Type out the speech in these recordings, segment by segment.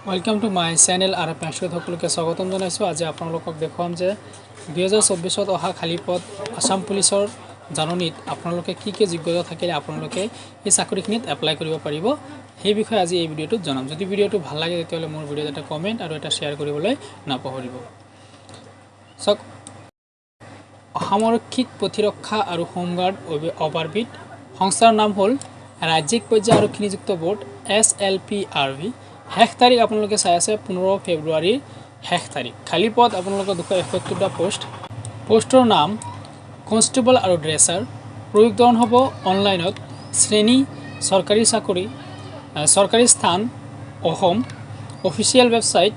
Welcome to my channel আৰু পেঞ্চত সকলোকে স্বাগতম জনাইছোঁ। আজি আপোনালোকক দেখুৱাম যে 2024ত অহা খালী পদ আছাম পুলিচৰ জাননীত আপোনালোকে কি কি যোগ্যতা থাকিলে আপোনালোকে এই চাকৰিখিনিত এপ্লাই কৰিব পাৰিব, সেই বিষয়ে আজি এই ভিডিঅ'টোত জনাম। যদি ভিডিঅ'টো ভাল লাগে, তেতিয়াহ'লে মোৰ ভিডিঅ'ত এটা কমেণ্ট আৰু এটা শ্বেয়াৰ কৰিবলৈ নাপাহৰিব। চাওক, অসামৰিক প্ৰতিৰক্ষা আৰু হোমগাৰ্ড অভাৰব্ৰিজ সংস্থাৰ নাম হ'ল ৰাজ্যিক পৰ্যায়ৰ আৰক্ষী নিযুক্ত ব'ৰ্ড, এছএলপিআৰবি। শেষ তাৰিখ আপোনালোকে চাই আছে, 15 ফেব্ৰুৱাৰীৰ শেষ তাৰিখ। খালী পদ আপোনালোকৰ 271টা পোষ্ট। পোষ্টৰ নাম কনষ্টেবল আৰু ড্ৰেছাৰ। প্ৰয়োগকৰণ হ'ব অনলাইনত। শ্ৰেণী চৰকাৰী চাকৰি, চৰকাৰী স্থান অসম। অফিচিয়েল ৱেবছাইট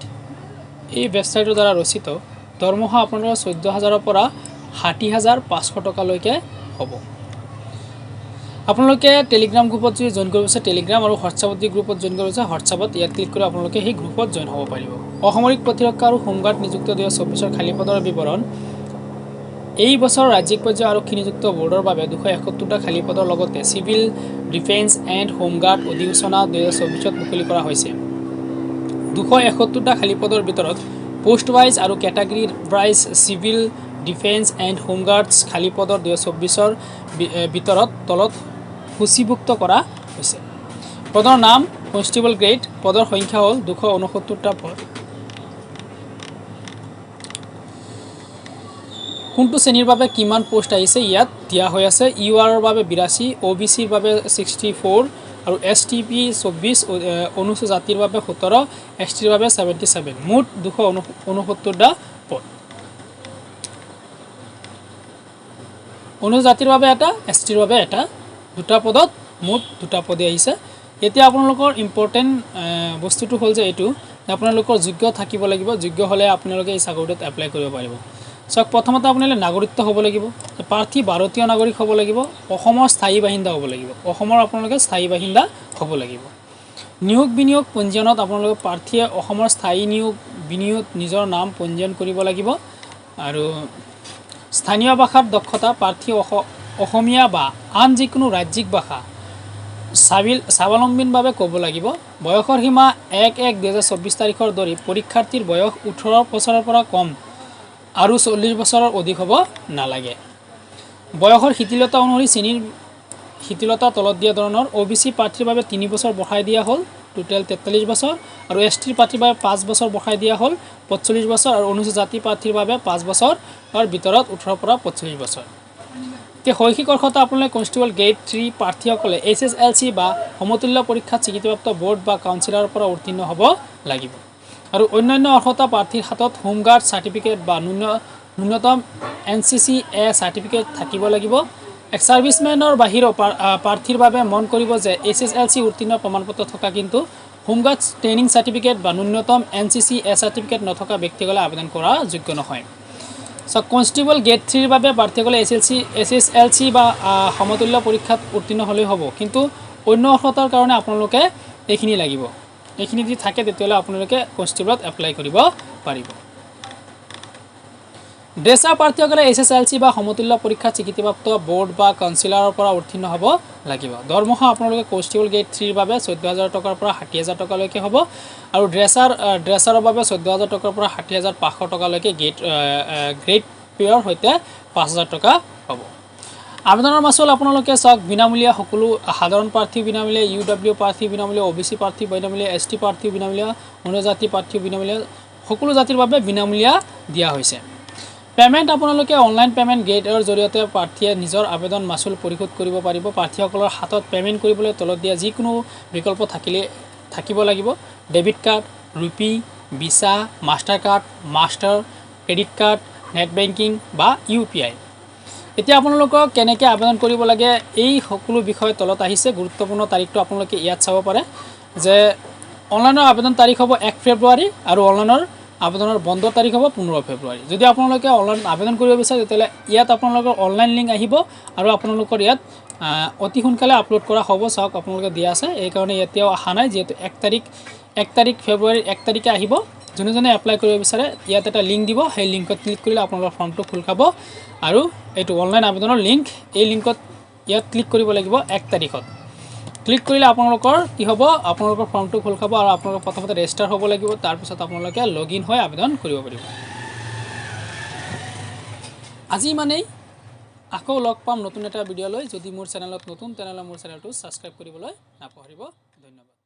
এই ৱেবছাইটৰ দ্বাৰা ৰচিত। দৰমহা আপোনালোকৰ 14,000ৰ পৰা 60,500 টকালৈকে হ'ব। আপোনালোকে টেলিগ্ৰাম গ্ৰুপত যদি জইন কৰিব বিচাৰে টেলিগ্ৰাম আৰু হোৱাটছআপত যদি গ্ৰুপত জইন কৰিব বিচাৰে হোৱাটছআপত ইয়াত ক্লিক কৰি আপোনালোকে সেই গ্ৰুপত জইন হ'ব পাৰিব। অসামৰিক প্ৰতিৰক্ষা আৰু হোমগাৰ্ড নিযুক্ত 2024ৰ খালী পদৰ বিৱৰণ। এই বছৰ ৰাজ্যিক পৰ্যায়ৰ আৰক্ষী নিযুক্ত ব'ৰ্ডৰ বাবে 271টা খালী পদৰ লগতে civil defence and home guard অধিসূচনা 2024ত মুকলি কৰা হৈছে। 271টা খালী পদৰ ভিতৰত পোষ্ট ৱাইজ আৰু category wise civil defence and home guards খালী পদৰ 2024ৰ ভিতৰত তলত সূচীভুক্ত কৰা হৈছে। পদৰ নাম কনষ্টেবল গ্ৰেড। পদৰ সংখ্যা হ'ল 269টা পদ। কোনটো শ্ৰেণীৰ বাবে কিমান পোষ্ট আহিছে ইয়াত দিয়া হৈ আছে। ইউ আৰৰ বাবে 82, অ' বি চিৰ বাবে 64 আৰু এছ টি পি 24, অনুসূচীত জাতিৰ বাবে 17, এছ টিৰ বাবে 77। মুঠ 269টা পদ। অনুসূচীত জাতিৰ বাবে এটা, এছ টিৰ বাবে এটা, দুটা পদত মুঠ দুটা পদে আহিছে। এতিয়া আপোনালোকৰ ইম্পৰ্টেণ্ট বস্তুটো হ'ল যে এইটো যে আপোনালোকৰ যোগ্য থাকিব লাগিব। যোগ্য হ'লে আপোনালোকে এই চাকৰিটোত এপ্লাই কৰিব পাৰিব। চাওক, প্ৰথমতে আপোনালোকে নাগৰিকত্ব হ'ব লাগিব। প্ৰাৰ্থী ভাৰতীয় নাগৰিক হ'ব লাগিব, অসমৰ স্থায়ী বাসিন্দা হ'ব লাগিব। অসমৰ আপোনালোকে স্থায়ী বাসিন্দা হ'ব লাগিব। নিয়োগ বিনিয়োগ পঞ্জীয়নত আপোনালোকে প্ৰাৰ্থীয়ে অসমৰ স্থায়ী নিয়োগ বিনিয়োগ নিজৰ নাম পঞ্জীয়ন কৰিব লাগিব। আৰু স্থানীয় ভাষাত দক্ষতা, প্ৰাৰ্থী অসমীয়া বা আন যিকোনো ৰাজ্যিক ভাষা স্বাৱলম্বীভাৱে ক'ব লাগিব। বয়সৰ সীমা 1/1/2024 তাৰিখৰ ধৰি পৰীক্ষাৰ্থীৰ বয়স 18 বছৰৰ পৰা কম আৰু 40 বছৰৰ অধিক হ'ব নালাগে। বয়সৰ শিথিলতা অনুসৰি শ্ৰেণীৰ শিথিলতা তলত দিয়া ধৰণৰ। অ' বি চি প্ৰাৰ্থীৰ বাবে 3 বছৰ বঢ়াই দিয়া হ'ল, টোটেল 43 বছৰ। আৰু এছ টিৰ প্ৰাৰ্থীৰ বাবে 5 বছৰ বঢ়াই দিয়া হ'ল, 45 বছৰ। আৰু অনুসূচীত জাতি প্ৰাৰ্থীৰ বাবে 5 বছৰৰ ভিতৰত 18ৰ পৰা 45 বছৰ। এতিয়া শৈক্ষিক অৰ্হতা, আপোনালোকে কনষ্টেবল গ্ৰেড থ্ৰী প্ৰাৰ্থীসকলে এইচ এছ এল চি বা সমতুল্য পৰীক্ষাত স্বীকৃতিপ্ৰাপ্ত ব'ৰ্ড বা কাউন্সিলৰ পৰা উত্তীৰ্ণ হ'ব লাগিব। আৰু অন্যান্য অৰ্হতা, প্ৰাৰ্থীৰ হাতত হোমগাৰ্ড চাৰ্টিফিকেট বা ন্যূনতম এনচিচি এ চাৰ্টিফিকেট থাকিব লাগিব। এক্স ছাৰ্ভিচমেনৰ বাহিৰেও প্ৰাৰ্থীৰ বাবে মন কৰিব যে এইচ এছ এল চি উত্তীৰ্ণ প্ৰমাণপত্ৰ থকা কিন্তু হোমগাৰ্ড ট্ৰেইনিং চাৰ্টিফিকেট বা ন্যূনতম এনচিচি এ চাৰ্টিফিকেট নথকা ব্যক্তিসকলে আবেদন কৰা যোগ্য নহয়। চ' কনষ্টেবল গ্ৰেড থ্ৰীৰ বাবে প্ৰাৰ্থীসকলে এইচ এছ এল চি বা সমতুল্য পৰীক্ষাত উত্তীৰ্ণ হ'লেই হ'ব। কিন্তু অন্য অৰ্হতাৰ কাৰণে আপোনালোকে এইখিনি লাগিব। এইখিনি যদি থাকে, তেতিয়াহ'লে আপোনালোকে কনষ্টেবলত এপ্লাই কৰিব পাৰিব। ড্ৰেছাৰ প্ৰাৰ্থীসকলে এইচ এছ এল চি বা সমতুল্য পৰীক্ষাত স্বীকৃতিপ্ৰাপ্ত ব'ৰ্ড বা কাউন্সিলাৰৰ পৰা উত্তীৰ্ণ হ'ব লাগিব। দৰমহা আপোনালোকে কনষ্টেবল গ্ৰেড থ্ৰীৰ বাবে 14,000 টকাৰ পৰা 60,000 টকালৈকে হ'ব আৰু ড্ৰেছাৰৰ বাবে 14,000 টকাৰ পৰা 60,500 টকালৈকে, গ্ৰেড গ্ৰেড পে'ৰ সৈতে 5,000 টকা হ'ব। আবেদনৰ মাচুল আপোনালোকে চাওক, বিনামূলীয়া। সকলো সাধাৰণ প্ৰাৰ্থী বিনামূলীয়া, ইউ ডাব্লিউ প্ৰাৰ্থী বিনামূলীয়া, অ' বি চি প্ৰাৰ্থী বিনামূলীয়া, এছ টি প্ৰাৰ্থী বিনামূলীয়া, জনজাতি প্ৰাৰ্থী বিনামূলীয়া, সকলো জাতিৰ বাবে বিনামূলীয়া দিয়া হৈছে। পে'মেণ্ট আপোনালোকে অনলাইন পে'মেণ্ট গেটৱেৰ জৰিয়তে প্ৰাৰ্থীয়ে নিজৰ আবেদন মাচুল পৰিশোধ কৰিব পাৰিব। প্ৰাৰ্থীসকলৰ হাতত পে'মেণ্ট কৰিবলৈ তলত দিয়া যিকোনো বিকল্প থাকিব লাগিব: debit card, RuPay, Visa, Master card, Master credit card, net banking বা ইউ পি আই। এতিয়া আপোনালোকক কেনেকৈ আবেদন কৰিব লাগে, এই সকলো বিষয় তলত আহিছে। গুৰুত্বপূৰ্ণ তাৰিখটো আপোনালোকে ইয়াত চাব পাৰে যে অনলাইনৰ আবেদন তাৰিখ হ'ব 1 ফেব্ৰুৱাৰী আৰু অনলাইনৰ আবেদনৰ বন্ধ তাৰিখ হ'ব 15 ফেব্ৰুৱাৰী। যদি আপোনালোকে অনলাইন আবেদন কৰিব বিচাৰে, তেতিয়াহ'লে ইয়াত আপোনালোকৰ অনলাইন লিংক আহিব আৰু আপোনালোকৰ ইয়াত অতি সোনকালে আপলোড কৰা হ'ব। চাওক, আপোনালোকে দিয়া আছে। এইকাৰণে এতিয়াও অহা নাই, যিহেতু 1 তাৰিখ, 1 তাৰিখ ফেব্ৰুৱাৰীৰ 1 তাৰিখে আহিব। যোনে যোনে এপ্লাই কৰিব বিচাৰে, ইয়াত এটা লিংক দিব। সেই লিংকত ক্লিক কৰিলে আপোনালোকৰ ফৰ্মটো খোল খাব আৰু এইটো অনলাইন আবেদনৰ লিংক। এই লিংকত ইয়াত ক্লিক কৰিব লাগিব। 1 তাৰিখত ক্লিক কৰিলে আপোনালোকৰ কি হ'ব? আপোনালোকৰ ফৰ্মটো খোল খাব আৰু আপোনালোকৰ প্ৰথমতে ৰেজিষ্টাৰ হ'ব লাগিব। তাৰপিছত আপোনালোকে লগ ইন হৈ আবেদন কৰিব পাৰিব। আজি ইমানেই। আকৌ লগ পাম নতুন এটা ভিডিঅ' লৈ। যদি মোৰ চেনেলত নতুন, তেনেহ'লে মোৰ চেনেলটো ছাবস্ক্ৰাইব কৰিবলৈ নাপাহৰিব। ধন্যবাদ।